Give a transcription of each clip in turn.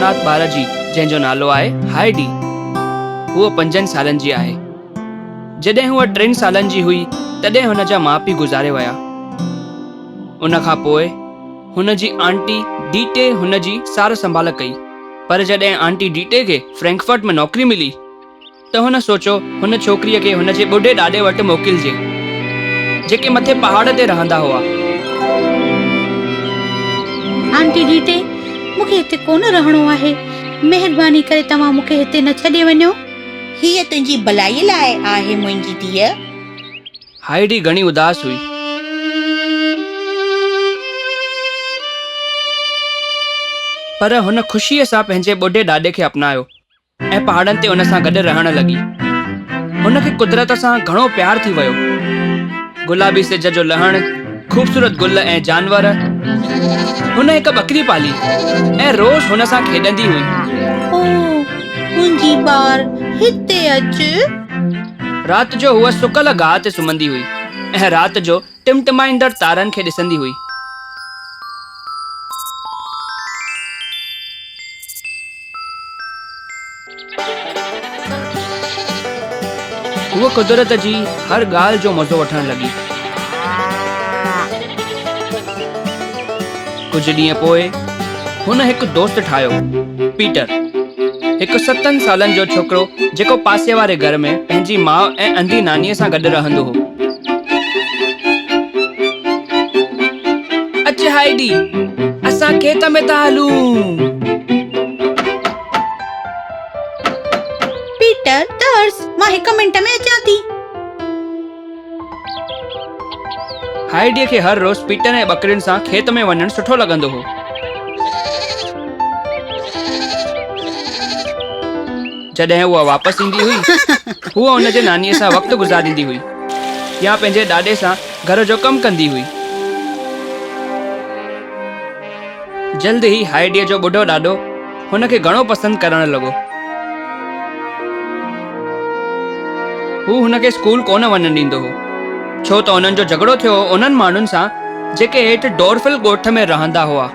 اناٿ ٻار جي جنهن جو نالو آهي هائيڊي. هوء پنجن سالن جي آهي. جڏهن هوء ٽن سالن جي هئي تڏهن هن جا ماء پيء گذاري ويا. ان کان پوء هن جي آنٽي ڊيٽي هن جي سار سنڀال ڪئي. پر جڏهن آنٽي ڊيٽي کي فرينڪفرٽ ۾ نوڪري ملي ته هن سوچيو هن ڇوڪريء کي هن جي ٻڍي ڏاڏي وٽ موڪلجي، جيڪي مٿي پهاڙ تي رهندا هئا. آنٽي ڊيٽي، مون کي هتي ڪونه رهڻو آهي. مهرباني ڪري توهان مون کي هتي نه ڇڏي وڃو. هيء تنهنجي ڀلائيء لاء آهي منهنجي ڌيء. هائيڊي گهڻي اداس هئي. پر هن خوشيء سان پنهنجي ٻڍي ڏاڏي کي اپنايو. ۽ پهاڙن تي ان سان گڏ رهڻ لڳي. هن کي قدرت سان گهڻو پيار ٿي ويو. گلابي سج جو لهڻ، خوبصورت گل ۽ جانور. هن هڪ ٻڪري پالي ۽ روز هن سان کيڏندي هئي. او منهنجي ٻار، هتي اچ. رات جو هوء سڪل گاهه تي سمهندي هئي ۽ رات جو ٽمٽمائيندڙ تارن کي ڏسندي هئي. هوء قدرت جي هر ڳالهه جو مزو وٺڻ لڳي. ڪجهه ڏينهن پوء هن هڪ دوست ٺاهيو، پيٽر، هڪ ستن سالن جو ڇوڪرو جيڪو پاسي واري گهر ۾ پنهنجي ماء ۽ انڌي نانيء سان گڏ رهندو هو. اچ هائيڊي، اسان کيت ۾ ٿا هلون. پيٽر، ترس، مان هڪ منٽ ۾ اچان ٿي. هائيڊيء کي هر روز پيٽر ۽ ٻڪرين سان کيت ۾ وڃڻ سٺو لڳندو هو. جڏهن هوء واپس ايندي هئي، هوء هن جي نانيء سان وقت گذاريندي هئي يا پنهنجي ڏاڏي سان گهر جو ڪم ڪندي هئي. جلد ئي هائيڊيء جو ٻڍو ڏاڏو هن کي گهڻو پسند ڪرڻ لڳو. هو هن کي اسڪول ڪونه وڃڻ ڏيندو هو، ڇو ته انهن جو جهڳڙو ٿيو هو انهن ماڻهن سان جيڪي هيٺ ڊورفل ڳوٺ ۾ رهندا هئا،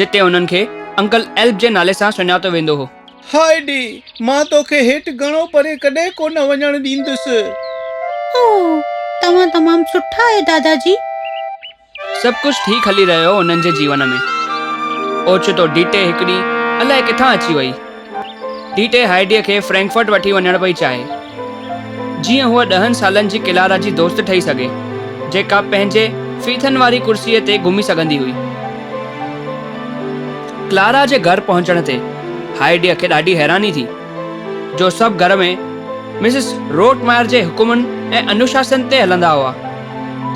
جتي انهن کي انڪل ايلپ جي نالي سان سڃاتو ويندو هو. هائيڊي، مان توکي هيٺ گهڻو پري ڪڏهن ڪونه وڃڻ ڏيندس. اوه، توهان تمام سٺا آهيو داداجي. سڀ ڪجهه ٺيڪ هلي رهيو هو انهن جي جيون ۾. اوچتو ڊيٽي هڪ ڏينهن الائي ڪٿان اچي وئي. ڊيٽي هائيڊيء کي فرينڪفرٽ وٺي وڃڻ پئي چاهي، جيئن هوء ڏهن سالن جي ڪلارا جي دوست ٺهي سگهي، جيڪا پنهنجي ڦيٿن واري ڪرسيء تي گهمي سگهندي هئي. ڪلارا جي گهر پهچڻ تي هائيڊيء کي ڏاڍي حيراني ٿي، جو سڀ گهر ۾ مسز روٽمائر جي حڪمن ۽ انوشاسن تي هلندا هئا.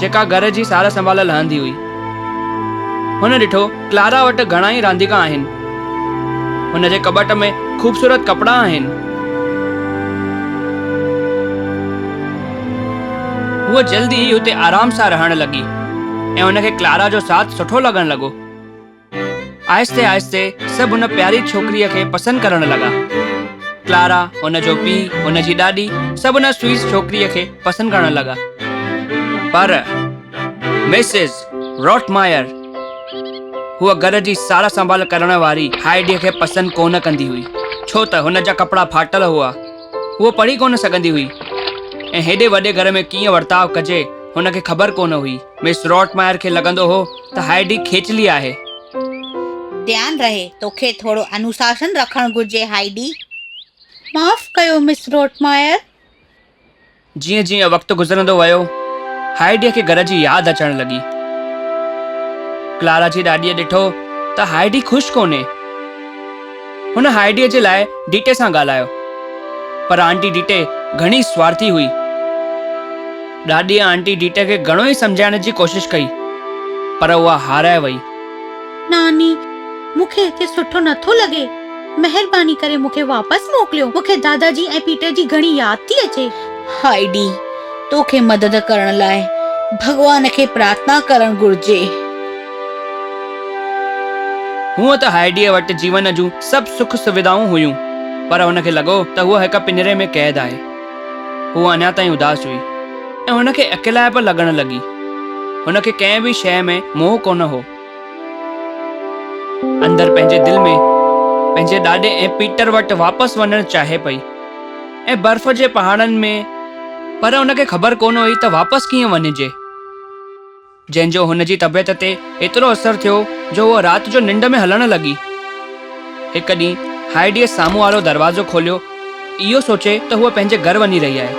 جيڪا گهر جي سار سنڀال لهندي هئي. هن ڏٺو ڪلارا وٽ گهڻا ئي رانديڪا آهن. هن جي ڪٻٽ ۾ خوبصورت ڪپڙا آهن. هوء جلد ئي اتي آرام سان رهڻ لڳي ۽ هن کي ڪلارا جو ساٿ سٺو لڳڻ لڳو. آهستي آهستي سڀ هن پياري ڇوڪريء کي پسند ڪرڻ لڳا. ڪلارا، هن جو پيء، هن جي ڏاڏي سڀ هن سوئس ڇوڪريء کي پسند ڪرڻ لڳا. پر مسز روٽمائر، هوء گهر جي سار سنڀال ڪرڻ واري هائيڊيء کي پسند ڪونه ڪندي هئي، ڇو ته هن جا ڪپڙا ڦاٽل هئا. هوء پڙهي ڪونه سگهندي هئي ۽ هيڏي وڏي گهر ۾ ڪيئن ورتاء ڪجي، هن کي خبر ڪونه هئي. مس روٽمائر کي لڳندو هو ته هائيڊي کيچلي آهي. ڌيان رهي، توکي ٿورو انوشاسن رکڻ گهرجي هائيڊي. معاف ڪيو مس روٽمائر. جيئن جيئن وقت گذرندو ويو، هائيڊيء کي گهر جي ياد اچڻ لڳي. ڪلارا جي ڏاڏيء ڏٺو ته هائيڊي خوش ڪونهي. هن هائيڊيء جي لاء ڊيٽي سان ڳالهايو، پر آنٽي ڊيٽي گهڻي سوارٿي هئي. ڏاڏيء آنٽي ڊيٽي کي گهڻو ئي سمجهائڻ جي ڪوشش ڪئي، پر اها هارائي وئي. ناني، مون کي هتي سٺو نٿو لڳي. مهرباني ڪري مون کي واپس موڪليو. مون کي داداجي ۽ پيٽر جي گهڻي ياد ٿي اچي. هائيڊي، توکي مدد ڪرڻ لاء ڀڳوان کي پرارٿنا ڪرڻ گهرجي. هونء ته هائيڊيء وٽ جيون جون سڀ سک سوڌائون هيون، پر هن کي لڳو ته هوء هڪ پڃري ۾ قيد آهي. هوء اڃا تائين اداس هئي ۽ هن کي اڪيلائپ لڳڻ لڳي. هن کي ڪنهن به شيء ۾ موهه ڪونه هو. اندر پنهنجي دل ۾ پنهنجي ڏاڏي ۽ پيٽر وٽ واپس وڃڻ چاهي پئي ۽ برف جي پهاڙن ۾ پر هن کي خبر ڪونه هئي ته واپس ڪيئن وڃجي. جنهن جو هن جي طبيعت تي ايترو اثر ٿيو جو هوء رات جو ننڊ ۾ هلڻ لڳي. هڪ ڏينهن هائيڊيء سامهون وارو دروازو کوليو اهو سوچي ته هوء پنهنجي گهر وڃي رهي آهي.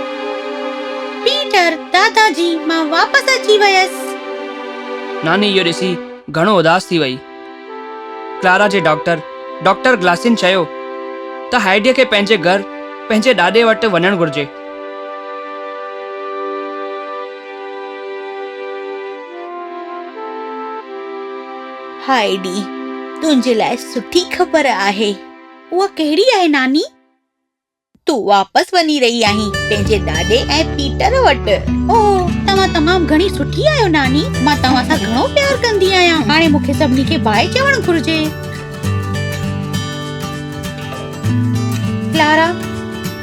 پيٽر، داداجي، مان واپس اچي ويس. ناني اهو ڏسي گهڻو اداس ٿي وئي. ڪلارا جي ڊاڪٽر، ڊاڪٽر گلاسين چيو ته هائيڊيء کي پنهنجي گهر، پنهنجي ڏاڏي وٽ وڃڻ گهرجي. هائيڊي، تنهنجي لاء سٺي خبر آهي. اها ڪهڙي آهي ناني؟ تون واپس وڃي رهي آهين پنهنجي ڏاڏي ۽ پيٽر وٽ. اوه، توهان تمام گهڻي سٺي آهيو ناني. مان توهان سان گهڻو پيار ڪندي آهيان. هاڻي مون کي سڀني کي باء چوڻ گهرجي. ڪلارا،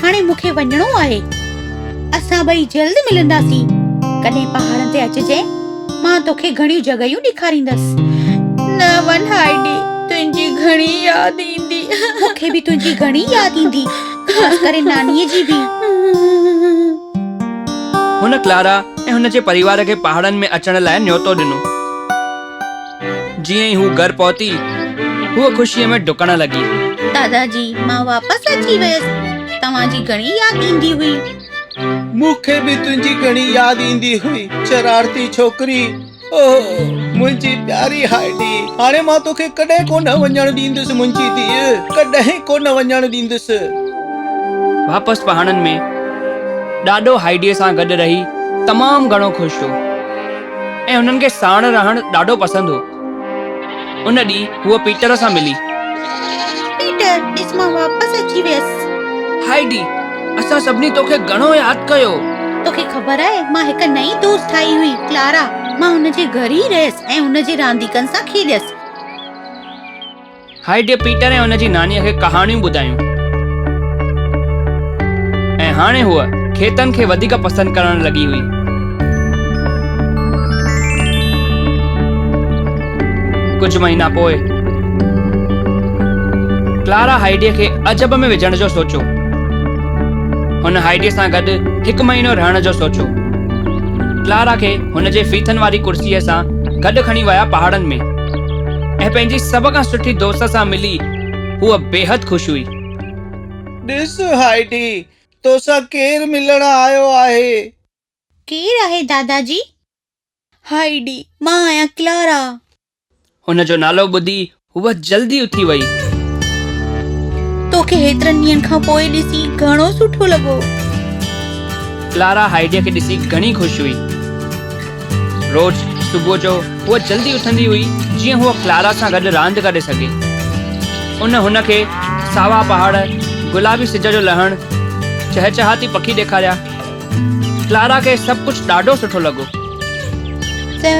هاڻي مون کي وڃڻو آهي. اسان ٻئي جلد ملنداسين. ڪڏهن پهاڙن تي اچجانء. مان توکي گهڻيون جڳهيون ڏيکاريندس. نه وڃ هائيڊي، تنهنجي گهڻي ياد ايندي. مون کي به تنهنجي گهڻي ياد ايندي، خاص ڪري نانيء جي به. هن ڪلارا ۽ هن جي پريوار کي پهاڙن ۾ اچڻ لاء نيوتو ڏنو. جيئن ئي هو گهر پهتي، هوء خوشيء ۾ ڊڪڻ لڳي. داداجي، مان واپس اچي ويس. توهان جي گهڻي ياد ايندي هئي. مون کي به تنهنجي گهڻي ياد ايندي هئي، شرارتي ڇوڪري. اوه، منهنجي پياري هائيڊي، هاڻي مان توکي ڪڏهن ڪونه وڃڻ ڏيندس، منهنجي ڌيء، ڪڏهن ڪونه وڃڻ ڏيندس. واپس پهاڙن ۾ ڏاڏو هائيڊيء سان گڏ رهي تمام گهڻو خوش هو ۽ هنن کي ساڻ رهڻ ڏاڍو پسند هو. ان ڏينهن هوء پيٽر سان ملي. پيٽر، ڏس مان واپس اچي ويس. هائيڊي، اسان سڀني توکي گهڻو ياد ڪيو. توکي خبر آهي، مان هڪ نئين دوست ٺاهي هئي، ڪلارا. مان هن جي گهر ئي رهيس ۽ هن جي رانديڪن سان کيڏيس. هائيڊيء پيٽر ۽ هن جي نانيء کي ڪهاڻيون ٻڌايون ۽ هاڻي هوء کيتن کي وڌيڪ پسند ڪرڻ لڳي هئي. ڪجهه مهينا پوء ڪلارا هائيڊيء کي عجب ۾ وجهڻ جو سوچيو. هن هائيڊيء سان گڏ هڪ مهينو رهڻ جو سوچيو. ڪلارا کي هن جي ڦيٿن واري ڪرسيء سان گڏ کڻي ويا پهاڙن ۾. ۽ پنهنجي سڀ کان سٺي دوست سان ملي هوء بيحد خوش هئي. ڏس هائيڊي، توسان ڪير ملڻ آيو آهي؟ ڪير آهي داداجي؟ هائيڊي، مان آهيان ڪلارا. هن جو نالو ٻڌي هوء جلدي اٿي وئي. توکي هيترن ڏينهن کان پوء ڏسي گهڻو سٺو لڳو. ڪلارا هائيڊيء کي ڏسي گهڻي خوش هئي. روز صبح جو هوء جلدي اٿندي هئي جيئن هوء ڪلارا سان گڏ راند ڪري سگهي. ان هن کي ساوا پهاڙ، گلابي سج جو لهڻ، چهچهاتي پکي ڏيکاريا. ڪلارا کي سڀ ڪجهه ڏاڍو سٺو لڳو. ته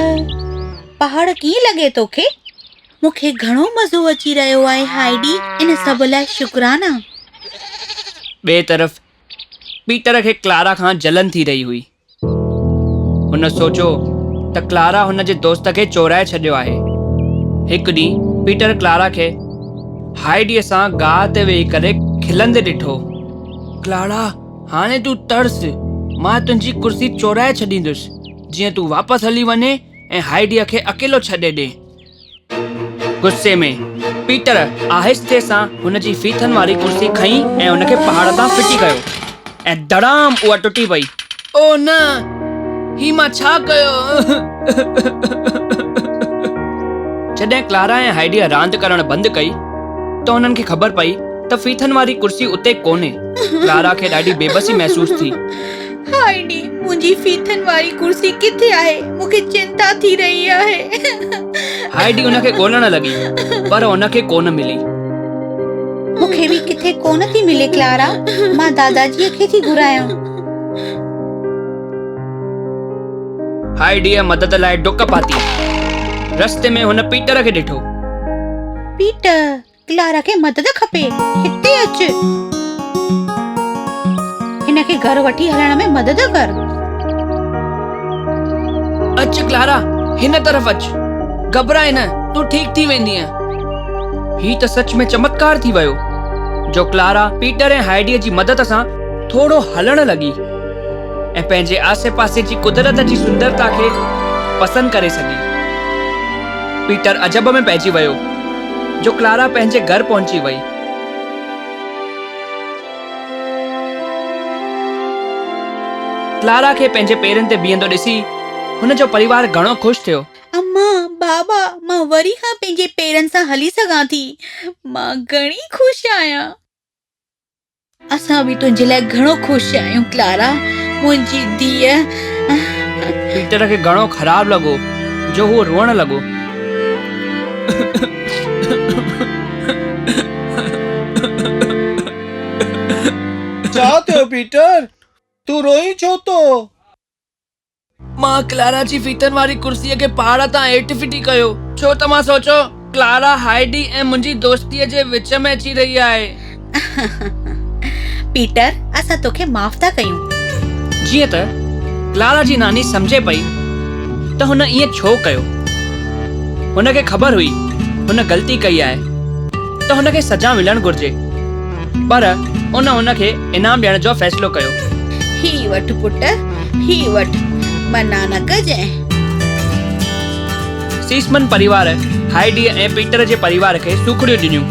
پهاڙ ڪيئن لڳي توکي؟ مون کي گهڻو مزو اچي رهيو آهي هائيڊي، ان سڀ لاء شڪرانا. ٻئي طرف پيٽر کي ڪلارا کان جلن ٿي رهي هئي. هن سوچيو ته ڪلارا هن جي دوست کي چورائي ڇڏيو آهي. هڪ ڏينهن پيٽر ڪلارا کي هائيڊيء سان گاهه تي ويهي ڪري کلندي ڏٺو. ڪلارا، هاڻي تون ترس، مان تنهنجي ڪرسي چورائي ڇڏيندس، جيئن تون واپس هلي وڃين ۽ هائيڊيء کي اڪيلو ڇڏي ڏين. غصي ۾، پيٽر آهستي سان هن جي ڦيٿن واري ڪرسي کنئي ۽ ان کي پهاڙ تان ڦٽي ڪيو ۽ ڌڙام اها ٽٽي پئي. او نه! هي مان ڇا ڪيو؟ جڏهن ڪلارا ۽ هائيڊيء راند ڪرڻ بند ڪئي ته انهن کي خبر پئي ته ڦيٿن واري ڪرسي اتي ڪونهي. ڪلارا کي ڏاڍي بيبسي محسوس ٿي. هائيڊي، منهنجي ڦيٿن واري ڪرسي ڪٿي آهي؟ مون کي چنتا ٿي رهي آهي. هائيڊي ان کي ڳولڻ لڳي، پر ان کي ڪونه ملي. مون کي به ڪٿي ڪونه ٿي ملي ڪلارا، مان داداجيء کي ٿي گهرايان. هائيڊيء مدد لاء ڊڪ پاتي. رستي ۾ هن پيٽر کي ڏٺو. پيٽر، ڪلارا کي مدد کپي، هتي اچ. هن کي گهر وٺي هلڻ ۾ مدد ڪر. اچ ڪلارا، هن طرف اچ. گهٻراء نه، تون ٺيڪ ٿي ويندينء. هي ته سچ ۾ چمتڪار ٿي ويو جو ڪلارا پيٽر ۽ هائيڊيء جي مدد سان ٿورو هلڻ لڳي ۽ پنهنجي آسي پاسي جي قدرت جي سندرتا کي پسند ڪري سگهي. پيٽر عجب ۾ پئجي ويو جو ڪلارا پنهنجي گهر پهچي وئي. ڪلارا کي پنهنجي پيرن تي بيهندو ڏسي هن جو پريوار گهڻو خوش ٿيو. اما، بابا، مان وري کان پنهنجي پيرن سان هلي سگهان ٿي. مان گهڻي خوش آهيان. اسان به تنهنجي لاء گهڻو خوش آهيون، ڪلارا، منهنجي ڌيء. پيٽر کي گهڻو خراب لڳو جو هو روئڻ لڳو. ڇا ٿيو پيٽر؟ تون روئين ڇو ٿو؟ مان ڪلارا جي ڦيٿن واري ڪرسيء کي پهاڙ تان هيٺ ڦٽي ڪيو، ڇو ته مان سوچيو ڪلارا هائيڊي ۽ منهنجي دوستيء جي وچ ۾ اچي رهي آهي. پيٽر، اسان توکي معاف ٿا ڪيون. جيئن ته ڪلارا جي ناني سمجهي پئي ته هن ائين ڇو ڪيو. هن کي خبر هئي هن غلطي ڪئي آهي ته هن کي سزا ملڻ گهرجي، پر ان هن کي انعام ڏيڻ جو فيصلو ڪيو. هي وٺ پٽ، هي وٺ، منع نه ڪجانء. سيسمن پريوار هائيڊيء ۽ پيٽر جي پريوار کي سوکڙيون ڏنيون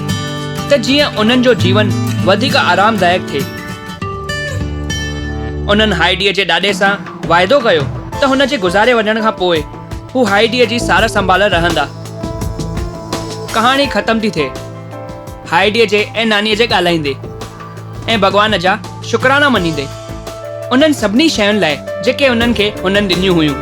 ته جيئن انهن جو جيون وڌيڪ آرامدائڪ ٿئي. انهن هائيڊيء جي ڏاڏي سان واعدو ڪيو ته هن جي گذاري وڃڻ کان پوء هو هائيڊيء جي سار سنڀال رهندا. ڪهاڻي ختم ٿي ٿئي هائيڊيء جي ۽ نانيء جي ڳالهائيندي. ۽ ڀڳوان جا شڪرانا مڃيندي انهن سڀني شين لاء جيڪي انهن کي هنن ڏنيون هيون.